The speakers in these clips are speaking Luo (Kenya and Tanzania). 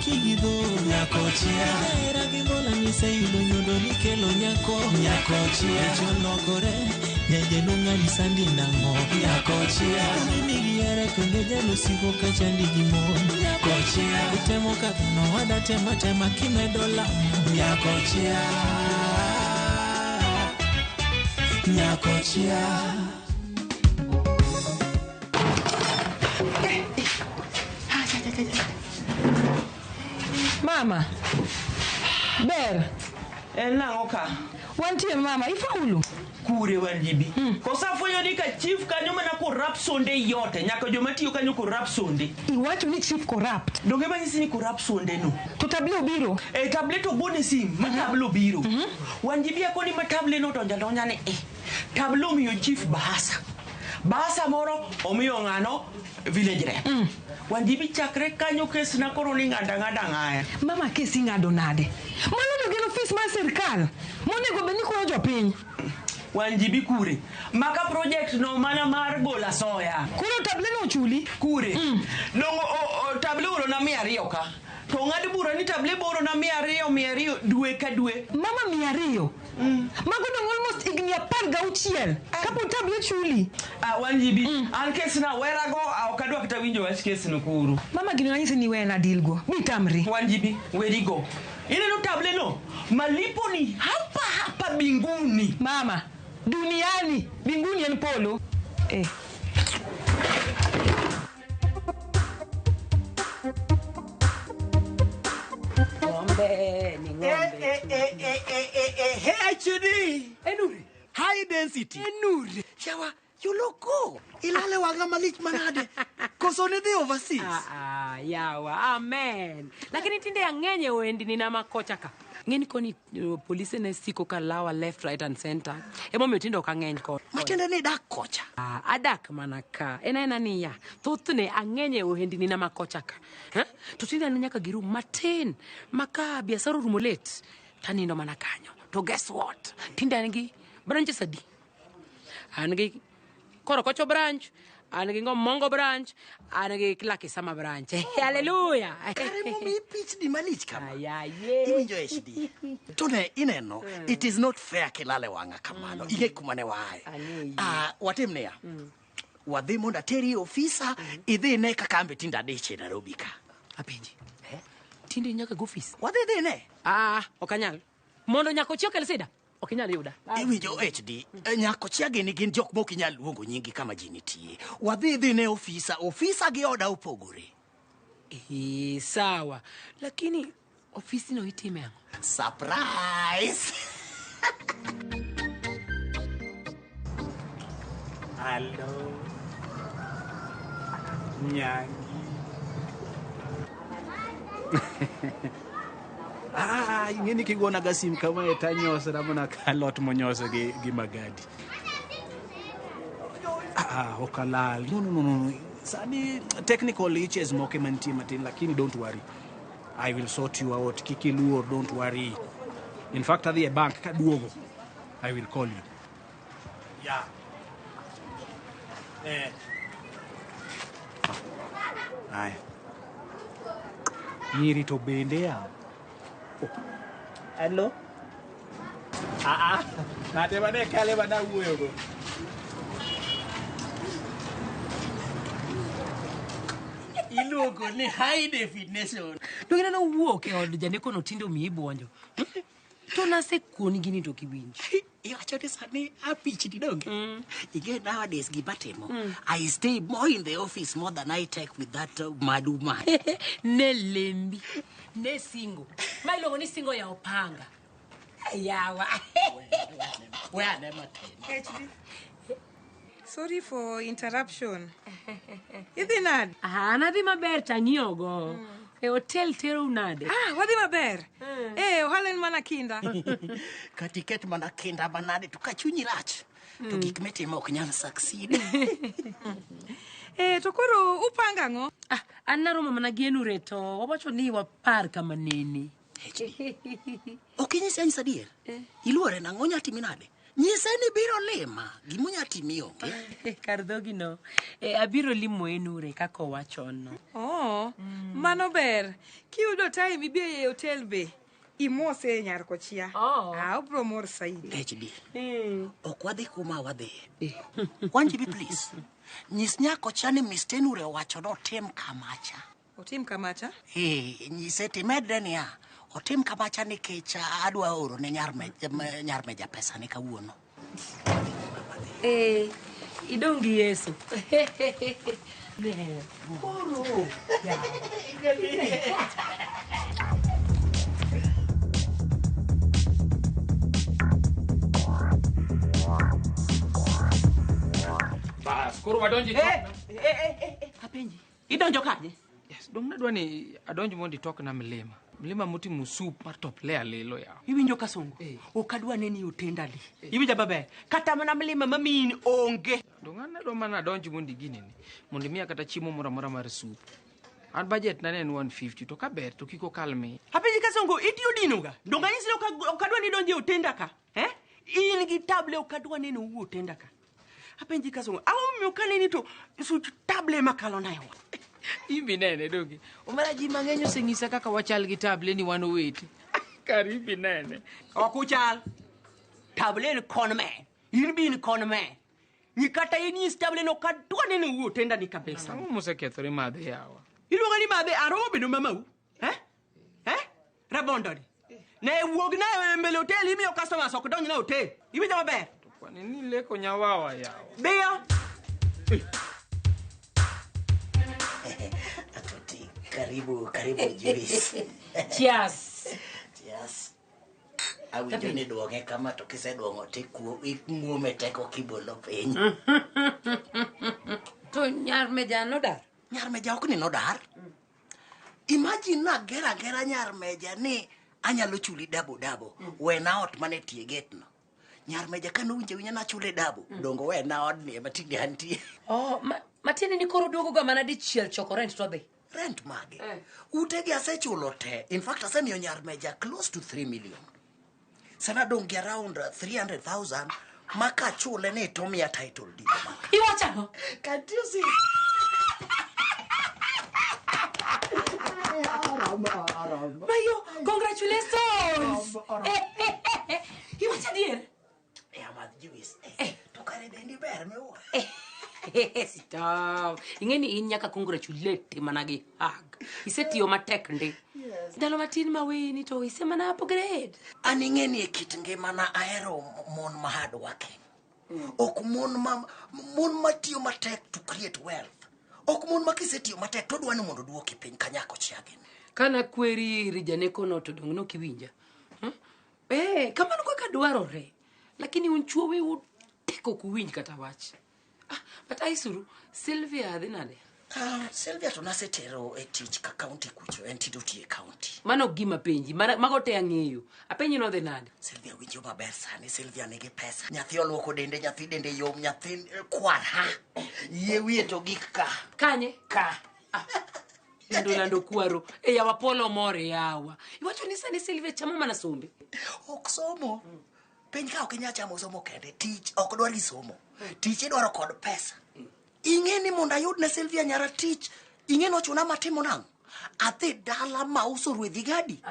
maki gi dho nyakochia. Hera gi mbola niseyudo nyodo nikelo nyako nyakochia. Cholokore nyajeno ng'ani sandi nang'o nyakochia. Nigi hera kendo jalo siko ka chandi gi mon nyakochia. Itemo kadho nowada tema tema kimedo lamo nyakochia. Nyakochia. Mama. Ber. En nang'o ka? Wantie mama, ifaulu. Kure Wanjibi. Kosa fwenyo ni ka chief kanyo mana corruption de yote. Nyaka joma tiyo kanyo corruption de. Iwacho ni chief corrupt. Donge manyisi ni corruption de no. To table obiro. E table to gone sim, ma table obiro. Wanjibi akoni ma table no donja donja ni e. Table omiyo chief bahasa. Bahasa moro omiyo ng'ano village rep. Wanjibi chakre kanyo kes na koro ni ng'ada ng'ada ng'aya. Mama kesi ng'ado nade? Mano to gin ofis mar sirkal. Monego bed ni konyo jopiny. Wanjibi kure. Maka project no mana mar gola soya. Koro table no ochuli. Kure. Dongo table oro na 200 ka. To ng'ad bura ni table boro na 200 200 dwe ka dwe. Mama 200. Mago dong almost higni 16. Kapo table chuli. Ah, Wanjibi. An kes na werago ok adwa kata winjo wach kes no kuru. Mama gino nanyisi ni wena deal go. Mitamri. Wanjibi, werigo. Ineno table no, malipo ni hapa hapa binguni. Mama, duniani, binguni en polo. Eh. Ng'ombe ni ng'ombe. HD. Enure. High density. Enure. Shawa, you look cool. Ilale wanga malich manade. Koso ni dhi overseas. Ah, yawa, amen. Lakini tinde ang'eny e ohendni na makocha ka. Ng'eni koni polise ne siko ka lawa left, right and center. Emomiyo tinde ok ang'eny koni. Matiende ni idak kocha. Ah, adak mana ka. En aena niya, thothne ang'eny e ohendni na makocha ka. Ha? To tinde an nyaka gi room matin ma ka biashara orumo late tanindo mana kanyo. To guess what? Tinde an gi branches adi? An gi Korokocho branch, an gi Ngomongo branch, an gi Lakisama branch. Hallelujah. Kare momiyi pichni malich kama. Ayaye. Iwinjo HD. To ne ineno, it is not fair kilale wang'a kamano. Ing'e kuma ne waaye. Ang'eyo. Ah, watim niya. Wadhi mondo ateri e ofisa, idhi ine kaka ambe tinde adich e Nairobi ka. Apenji. Tinde nyaka go ofis. Wadhi dhi ine. Ah, ok anyal. Mondo nyaka ochiew kel sida. Ok inyal yuda. Iwinjo HD, nyako chia gini gin jok mok inyal luongo nyingi kama ji nitie. Wadhi dhi ne ofisa, ofisa gi oda opogore. Eh, sawa. Lakini ofisi no itime ang'o? Surprise! Hello. Nyangi. Ah, ing'e ni kigona ga sim kamae tanyosra mana ka alot monyoso gi magadi. Ah, ok alal. No, no, no, no. Sani technical hitches moko ema nitie matin, lakini don't worry. I will sort you out. Kik iluor, don't worry. In fact, adhi e bank kaduogo. I will call you. Yeah. Eh. Aya. Nyiri to bende ya. Oh. Hello? Ah ah. Ng'ate mane kale mana wuoyogo. Iluongo ni high definition. Donge neno wuok e od janeko no tinde omiyi buonjo. To nasekuoni gini to ok iwinj. Iwacho ni sani apichni donge? Ing'e nowadays gima timo. I stay more in the office more than I take with that mad woman. Ne lembi. Ne singo. Ma iluongo ni singo ya opanga. Yawa. We ane matin. HD. Sorry for interruption. Idhi nade? Ah, an adhi maber tang'iyogo. E hotel terou nade? Ah, wadhi maber. Eh, ohala en mana kinda. Kata iket mana kinda manade to ka chunyi rach to gik mitimo ok nyal succeed. Eh, to koro upanga ang'o? Ah, an naromo mana gi Enure to wawacho ni wapar kama nene. Ok inyisi anyisa adier? Iluore nang'o onya timi nade? Nyise ni biro lima, gimonya timi onge. Kar dhogino, abiro limo enure kaka owachono. Oh, mano ber. Kiyudo time ibi e hotel be. Imose nyar kochia. Oh. Ah, obro mor saidi. HD. Ok wadhi kuma wadhi. Wanjibi please. Nyis nyako cha ni Mr. Enure owacho ni otim kamacha. Otim kamacha? Eh, nyise timedre niya. Otim kamacha nikech adwa oro ne nyar meja pesa ne kawuono. Idong' gi Yesu. Koro. Bas, koro wadonjo e Apenji. Idonjo kanye? Yes, dong' nadwa ni adonj mondo itokna mlima. Mlima motimo sup mar top le alilo yawa. Iwinjo Kasongo? Ok adwa neni otenda li. Iwinjo maber? Kata mana mlima mamiyin onge. Dong' an adwa mana adonj mondo iginene. Mondo imiya kata chiemo moro amora mar sup. An budget na ne en 150 to kaber to kik okal 100. Apenji Kasongo, itiyo dino ga? Dong' anyisi ni ok adwa ni idonje otenda ka. Eh? In gi table ok adwa neno u otenda ka. Apenji Kasongo, ang'o momiyo kaneni to such table makalo na e wang'? Imbi nene donge. Omera ji mang'eny oseng'isa kaka wachal gi table ni wan owete. Karibi nene. Ok uchal. Table en con man. In be in con man. Ni kata in nyis table no ok adwa neno u otenda ni kabisa. Ang'o mosekethore madhe yawa? Iluonga ni madhe aromo bedo mamau. Eh? Eh? Rabondo ni. Ne wuog na e mbele hotel imiyo customers ok donj na hotel. Iwinjo maber? Kwani ni leko nyawawa yawa? Biyo. Atoti, karibu, karibu juice. Cheers. Cheers. Awinjo ni duong'e kama to kiseduong'o to ikuome teko kibolo piny. To nyar meja nodar? Nyar meja ok ni nodar. Imagine nagera agera nyar meja ni anyalo chuli dabo dabo. Wena ot mane tie gate no. Nyar meja kane owinjo awinja nachule dabo. Dongo wena odni ema tinde antie. Oh, matiende ni koro duogo ga mana dichiel choko rent to odhi. Rent mage? Utegi asechulo te. In fact asemiyo nyar meja close to 3 million. Sana dong' gi around 300,000 ma kachule ni tomiya title deed. Iwacho ang'o? Can't you see? Mayo, congratulations. Iwacho adier? Amadh juice. To kare dendi ber miwuoro. Stop. Ing'e ni in nyaka congratulate mana gi hug. Isetiyo matek ndi. Ndalo matin ma weni to isemana upgrade. An ing'e ni e kit ngimana ahero mon ma hard working. Ok mon ma mon matiyo matek to create wealth. Ok mon ma kisetiyo matek to dwa ni mondo oduoki piny ka nyako chiagi. Kana kweri iri janeko no to dong' nok iwinja. Kamano kaka dwarore. Lakini un chuo we utek ok uwinj kata wach. But aisuru, Sylvia dhi nade? Sylvia to nasetero e tich ka county kucho, en tinde otiyo e county. Mano ok gima penji, mago te ang'eyo. Apenji nodhi nade? Sylvia winjo maber sani, Sylvia nigi pesa. Nyathi oluoko dende, nyathi dende yom, nyathi kwar ha. Yie wiye to gik ka. Kanye? Ka. Lando lando kwaro. E yawa polo more yawa. Iwacho ni sani Sylvia chamo mana sombe. Ok somo. Piny ka ok inyal chamo somo kende, tich ok dwar gi somo. Tich idwaro kod pesa. Ing'e ni mondo ayud ne Sylvia nyara tich, ing'e ni ochuna matimo nang'o? Adhi dala mauso rwedhi gadi.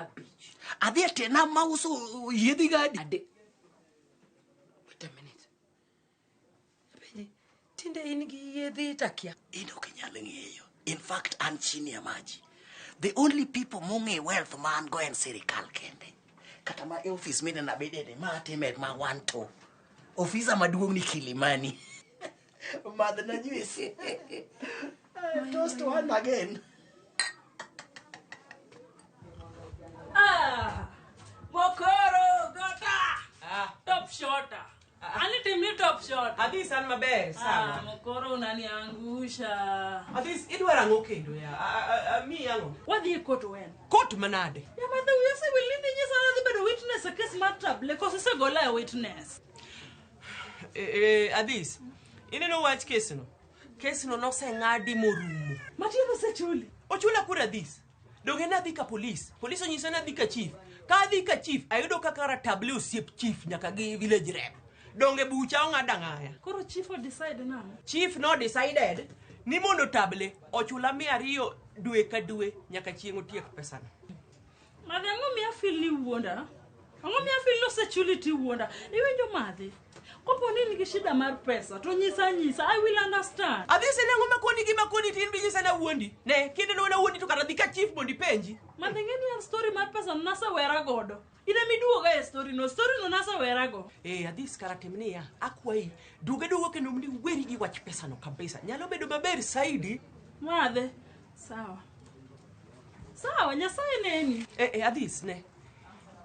Adhi e tie nam mauso yiedhi gadi. Wait a minute. Apenji, tinde in gi yiedhi takia? In ok inyal ng'eyo. In fact, an chini ya maji. The only people mong'e wealth ma an go en sirikal kende. Kata ma e ofis mineno abede ni ma atime ma wan to. Ofisa maduong' ni Kilimani. Madhna juice. Toast one again. Mokoro gota. Top shotter. Ani timni top shot. Adhi san maber sawa. Mokoro unaniangusha. Adhi idwaro ang'o kendo ya? Mi ang'o? Wadhi e court wen. Court manade? Ya madhe wiya osewil ni nyisa nadhi bedo witness e kes mar Table koso isegola e witness. Adhis, ineno wach kesno? Kesno noseng'adi morumo. Matieno osechuli. Ochula kura Adhis. Donge nadhi ka polis. Polis onyisa nadhi ka chief. Ka adhi ka chief, ayudo ka kara Table osiep chief nyaka gi village rep. Donge bucha ong'ad ang'aya. Koro chief o decide nang'o? Chief no decided ni mondo table ochula 200 dwe ka dwe nyaka chieng' otiek pesano. Madhi ang'o miya feel ni wuonda? Ang'o miya feel ni osechuli ti wuonda? Iwinjo madhi? Kopo ni in gi shida mar pesa to nyisa nyisa, I will understand. Adhi sene ang'o makoni gi makoni to in be nyisa nawuondi. Ne, kinde no nawuondi to kara dhi ka chief mondo ipenji. Madhi ng'e ni an story mar pesa no nasewera godo. In ema iduoga e story no, story no nasewera go. Eh, Adhis kara tim niya, akwayi, duoga duoga kendo mondo iweri gi wach pesano kabisa. Nyalo bedo maber saidi. Madhe, sawa. Sawa, Nyasaye neni. Eh, eh, Adhis ne.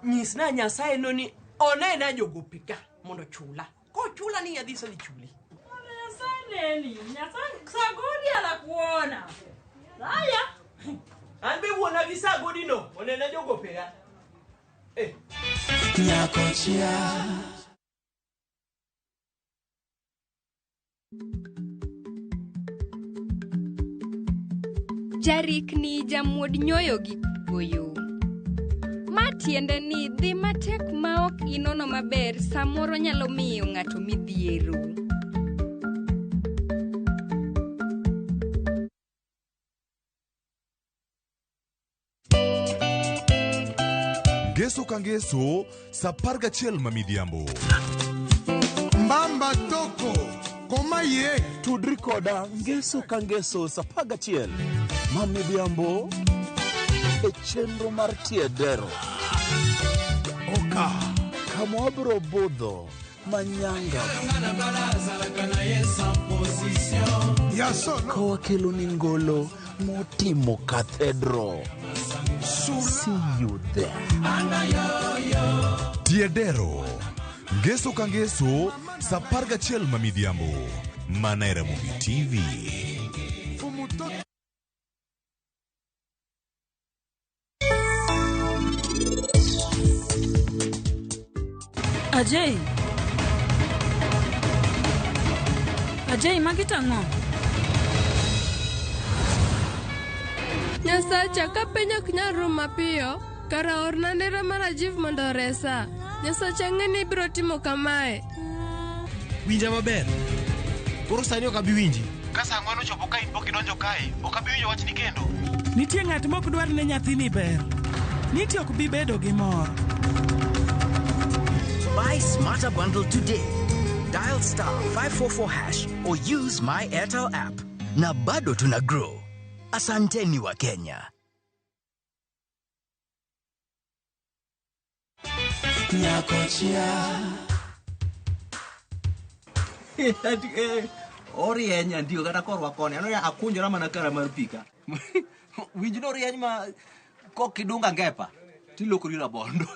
Nyisna Nyasaye no ni onena jogopika mondo chula. Kochula ni Adhis adhi chuli. Nyasaye neni. Nyasaye sagodi anakuona. Haya. An be wuona gi sagodi no, onena jogopega. Eh. Nyakochia. Jarikni jamuod nyoyo gi goyo. Ma tiende ni dhi matek ma ok inono maber samoro nyalo miyo ng'ato midhiero. Ngeso ka ngeso sa 11 ma midhiambo. Mbamba toko koma ye tudri koda ngeso ka ngeso sa 11 ma midhiambo e chenro mar tiedero oka kama wabiro budho manyanga ka wakelo ni ngolo motimo kathedro. See you there. Tiedero. Ngeso ka ngeso sa 11 ma midhiambo. Mana e Ramogi TV. Ajay. Ajay, magi tang'o? Nyasacha, ka piny ok nyal rumo mapiyo, kara orna nera mar Rajiv mondo oresa. Nyasacha ang'e ni ibiro timo kamae. Winja maber. Koro sani ok abi winji. Ka saa ang'wen ochopo ka in pok idonjo kae, ok abi winjo wachni kendo. Nitie ng'at mok dwar ne nyathini ber. Nitie ok bi bedo gi mor. Buy Smarter Bundle today. Dial star 544 hash or use my Airtel app. Na bado tuna grow. Asanteni wa Kenya. Nyakochia. Orieny andigo kata korwa koni. Aneno akunjora mana kara mar pi ka. Winj norieny ma kokidunga ngepa tilokori rabondo.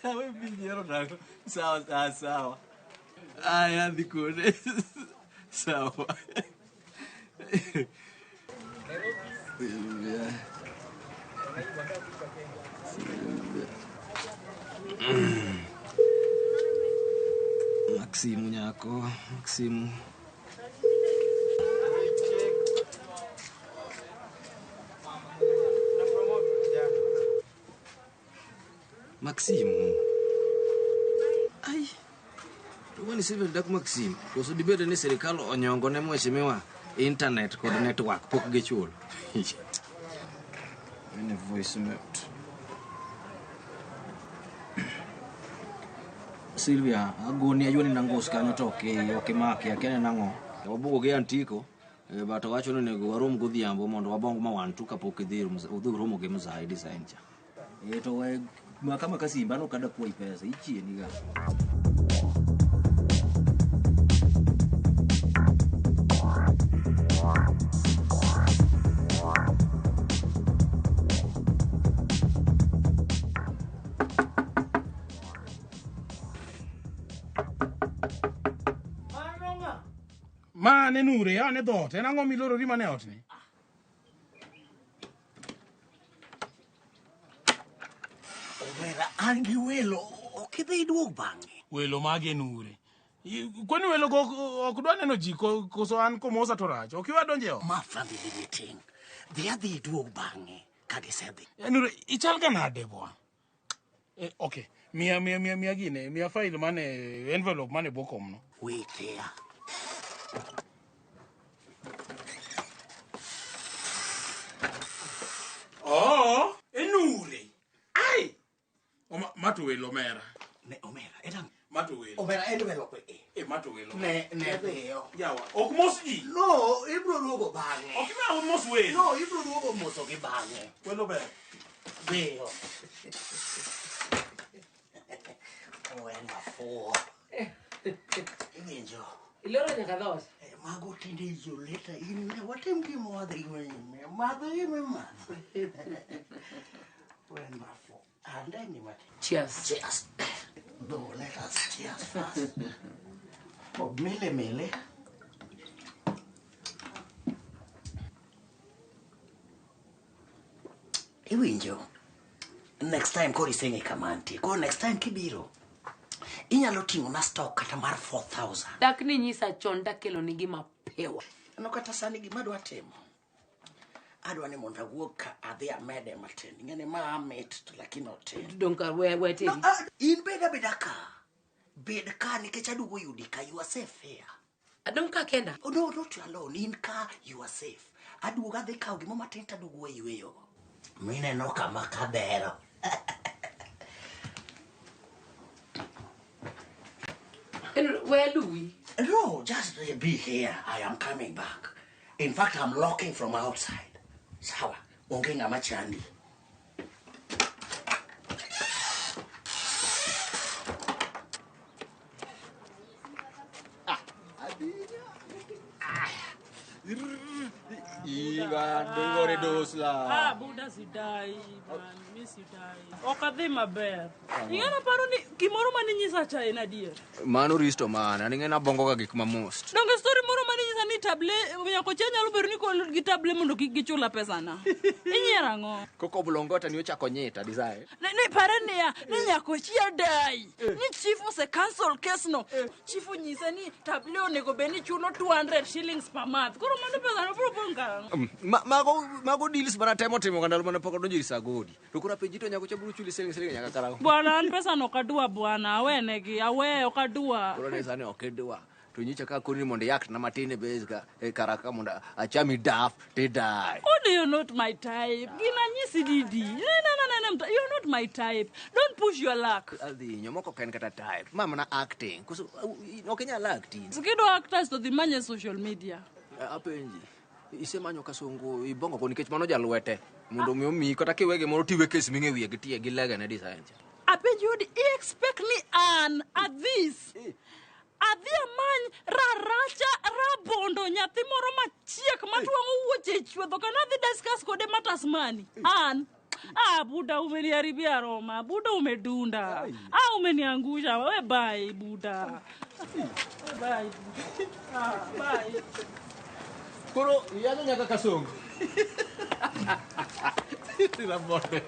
Awe binyiero nang'o? Sawa sawa sawa. Aya adhi kode. Sawa. Silvia. Silvia. Maximu nyako, Maximu. Maximu. Ai. To wani Silvia dak Maximu. Koso dibed ni sirikal onyongo ne mheshimiwa internet kod network pok gichulo. Mene voice note. Silvia, agoni ayuoni nangos kanyo to ok imaki, akia ni nang'o. Wabugo gi Antiko, but owacho ni onego warom godhiambo mondo wabong ma wan tu kapok idhi udhi romo gi Mzai design cha. To we maka maka simba no kada kwayi pesa, ichieni ga. Mane nure, ane dhoot, en ang'o milorori mane ot ni? Omera, an gi welo, ok idhi iduog bang'e. Welo mage nure. Kwani welo go ok dwa neno ji koso an komosa to rach. Ok iwa donje ot. Ma family meeting. Dhi adhi iduog bang'e ka gisedhi. Nure, ichal ga nade bwa? Okay. Miya miya miya miya gine, miya file mane envelope mane bwo kom no. Wait there. Oh, enure. Ai. Oma mato welo omera. Ne omera, edang. Mato welo. Omera envelope e. E mato welo. Ne ne dhiyo. Yawa, ok mos ji. No, ibro duogo bang'e. Ok inyal mos welo. No, ibro duogo moso gi bang'e. Welo ber. Dhiyo. Owen mafuo. Iwinjo. Iloro nyaka dhoot. Mago tinde joleta in ne watim gima wadhi nyime. Madho ime madho. Owen mafuo. Andeni matin. Cheers. Cheers. No, let us cheers first. Oh, mele mele. Iwinjo. Next time koro iseng'e kama antie. Koro next time kibiro, inyalo ting'o na stock kata mar 4000. Dak ni nyisa chon dakelo ni gima pewa. No kata sani gima adwa timo. Adwa ni mondo awuog ka adhi amede matin. Ing'e ni ma mit to lakini otin. Dong ka we we teri. No, in bed abeda ka. Bed ka nikech aduogo yudi ka you are safe here. Adong ka kenda. Oh, no, not you alone. In ka you are safe. Aduogo adhi kawo gimo matin to aduogo weyueyogo. Mineno kama kabero. Where do we? No, just be here. I am coming back. In fact, I'm locking from outside. Sawa, onge ng'ama chandi. Ivan, dos la. Ah, buda sidai, man, mi sidai. Ok adhi maber. Ing'ano paro ni gimoro maninyisa cha en adier. Mano risto mana, an ing'e nabongo ga gik ma most. Donge story moro maninyisa ni table nyakoche nyalo bedo ni kol gi table mondo kik gichula pesana. Inyiero ang'o? Koko blongota ni ochako nyita desire. Ne pare niya, ni nyakochia dai. Ni chief ose cancel case no. Chief onyise ni table onego bed ni chulo 200 shillings per month. Koro mano pesano biro pong' karang'o? Mago mago deals mana temo timo ga ndalo mane pok odonjo ir Sagodi. To koro apenji to nyakocha biro chuli siling siling nyaka karang'o? Bwana an pesano ok adwa bwana, awenegi, awe ok adwa. Koro ne sani ok idwa. To nyicha ka koni mondo iakt na matin e base ka e kara ka mondo achami daf tidai. Odi, you're not my type. Gina nyisi didi. No, no, no, no, you're not my type. Don't push your luck. Adhi moko ok en kata type. Ma mana acting. Koso ok inyal acting. Kidwa actors to dhi manye social media. Apenji. Isemanyo kasongo ibongo ko nikech mano jalwete mondo mi omiyi kata kiwe gimoro tiwe kes ming'e wiye gi tie gi legane design cha. Apenji odi, i expect ni an at this. Adhi amany raracha rabondo nyathi moro machiek matwang'o wuoche e chuodho kana adhi discuss kode matters money. An ah, buda umeniharibia Roma, buda umedunda. Ah, umeniangusha. We bye buda. We bye. Ah, bye. Koro iyanyo nyaka kasongo. Rabondo.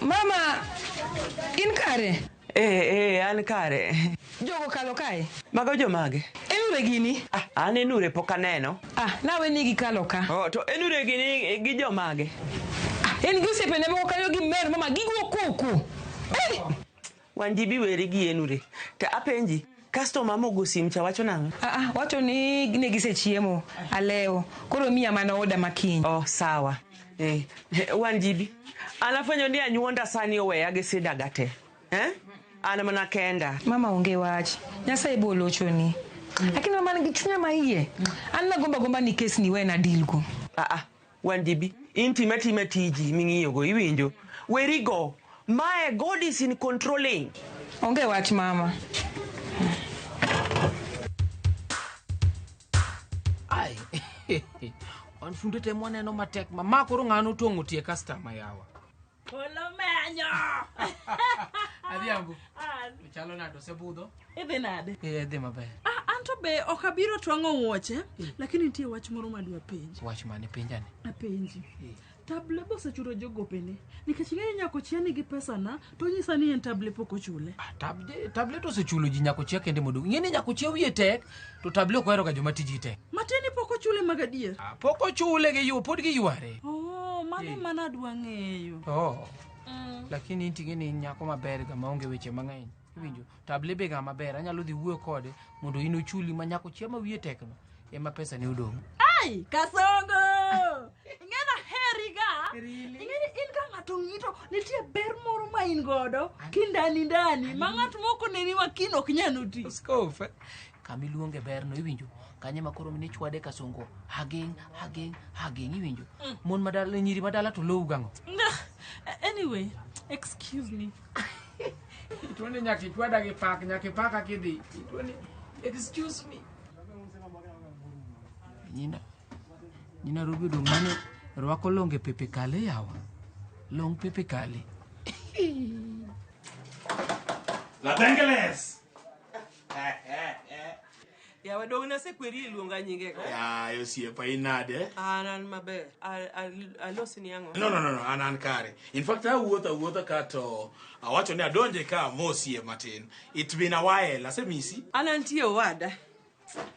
Mama, in kare? Eh, an kare. Jogo kalo kae? Mago jomage? Enure gini? Ah, an enure pok aneno. Ah, nawe ni gikalo ka. Oh, to enure gini gi jomage? Ah, en gi osiepene moko kanyo gi mer mama gigo koko. Eh! Wanjibi weri gi enure. To apenji, customer mogo sim cha wacho nang'o? Ah, wacho ni ne gisechiemo alewo. Koro miya mana oda makiny. Oh, sawa. Eh, Wanjibi. An afwenyo ni anyuonda sani oweya gi sidaga te. Eh? An mana kenda. Mama onge wach. Nyasaye bo lochoni. Lakini mama nigi chunya ma iye. An nagomba gomba ni kes ni wena deal go. Ah ah, Wanjibi, in time time tiji ming'iyogo iwinjo. Werigo. Mae God is in controlling. Onge wach mama. Ai. Wan funde te mwaneno matek ma ma koro ng'ano tong'o tie customer yawa. Polo menyo. Adhiambo. An. Chalo nade osebudho? Idhi nade? Eh, dhi maber. Ah, anto be ok abiro twang'o wuoche, lakini nitie wach moro madwa penji. Wach mane penjane? Apenji. Table be osechulo jogopene. Nikech ing'eyo Nyakochia nigi pesa na to onyisa ni en table pok ochule. Table to osechulo ji Nyakochia kende modong'. Ing'e ni Nyakochia wiye tek to table ok ohero ga joma tijgi tek. Mateni pok ochule mag adier. Pok ochule gi yu pod giyware. Oh, mano ema nadwa ng'eyo. Oh. Lakini in ting'e ni in nyako maber ga maonge weche mang'eny. Iwinjo? Table be ga maber anyalo dhi wuoyo kode mondo in ochuli ma Nyakochia ma wiye tekno ema pesa ne odong'. Ai, Kasongo! Ing'e naheri ga. Ing'e ni in ka ng'ato ng'i to nitie ber moro ma in godo kindani ndani ma ng'at moko neni makin ok nyal noti. Askofu. Kama iluonge berno iwinjo kanye ma koro mine chwade Kasongo hageng hageng hageng iwinjo mon madala nyiri madala to lowu gang'o. Anyway, excuse me. Ituone nyaka ichwada gi pak nyaka ipaka kidhi. Ituone excuse me. Nyina nyina Ruby odong' mane rwako longe pepe kale yawa. Long pepe kale. Latengeles! Yawa dong' nasekweri iluonga nyingego. Ya, osiepa in nade? An an maber. Alosi ni ang'o? No, an kare. In fact, awuotho awuotha ka to awacho ni adonje ka amosie matin. It's been a while, asemisi. An antie owada.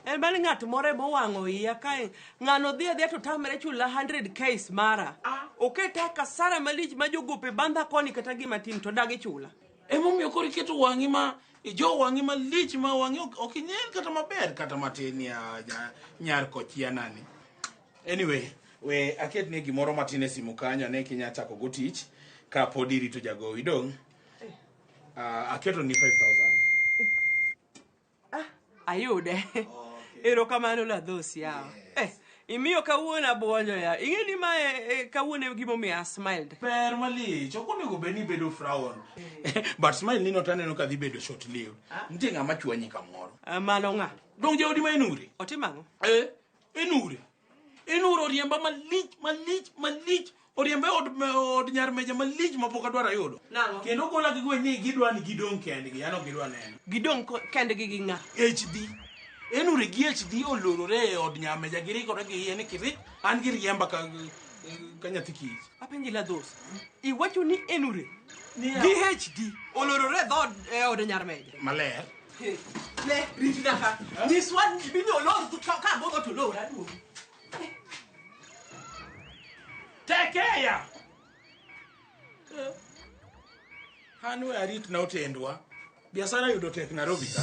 En bani ng'at moro ema owang'o iya kae. Ng'ano dhi adhiya to tamre chula 100 ks mara. Oketa kasara malich ma jogope bandha koni kata gima tim to dagi chula. Emomiyo koro iketo wang'i ma ijo wang'i malich ma wang'i ok inen kata maber kata matin ya nyar kochia nani. Anyway, we aketni gimoro matin e simu kanyo ane kinya chako go tich ka pod irito jagowi dong'. Aketo ni 5000. Ayude. Erokamano Ladhosi yawa. Imiyo kawuono abuonjo ya. Ing'e ni mae kawuono e gimomiyo a smiled. Ber malich, ok onego bed ni ibedo frown. But smile ni no to aneno ka dhi bedo short lived. Nitie ng'ama chwanyi kamoro. Mano ng'a? Dong' jaodi ma Enure. Otimo ang'o? Enure. Enure oriemba malich, malich, malich. Oriemba e od nyar meja malich mapok adwaro ayudo. Nang'o? Kendo gola gi gweng' ni gidwa ni gidong' kendgi, an ok gidwa neno. Gidong' kendgi gi ng'a? HD. Enure gi HD olorore e od nyameja girikore gi iye ni kirik an giriemba ka nyathi kich. Apenji Ladhosi. Iwacho ni Enure gi HD olorore e dhood e od nyar meja. Maler. Ne, ritna ka. Nyiswa bino olor to ka abodho to olor aduogi. Tekeya! An we arit na otendwa. Biasara yudo tek Nairobi ka.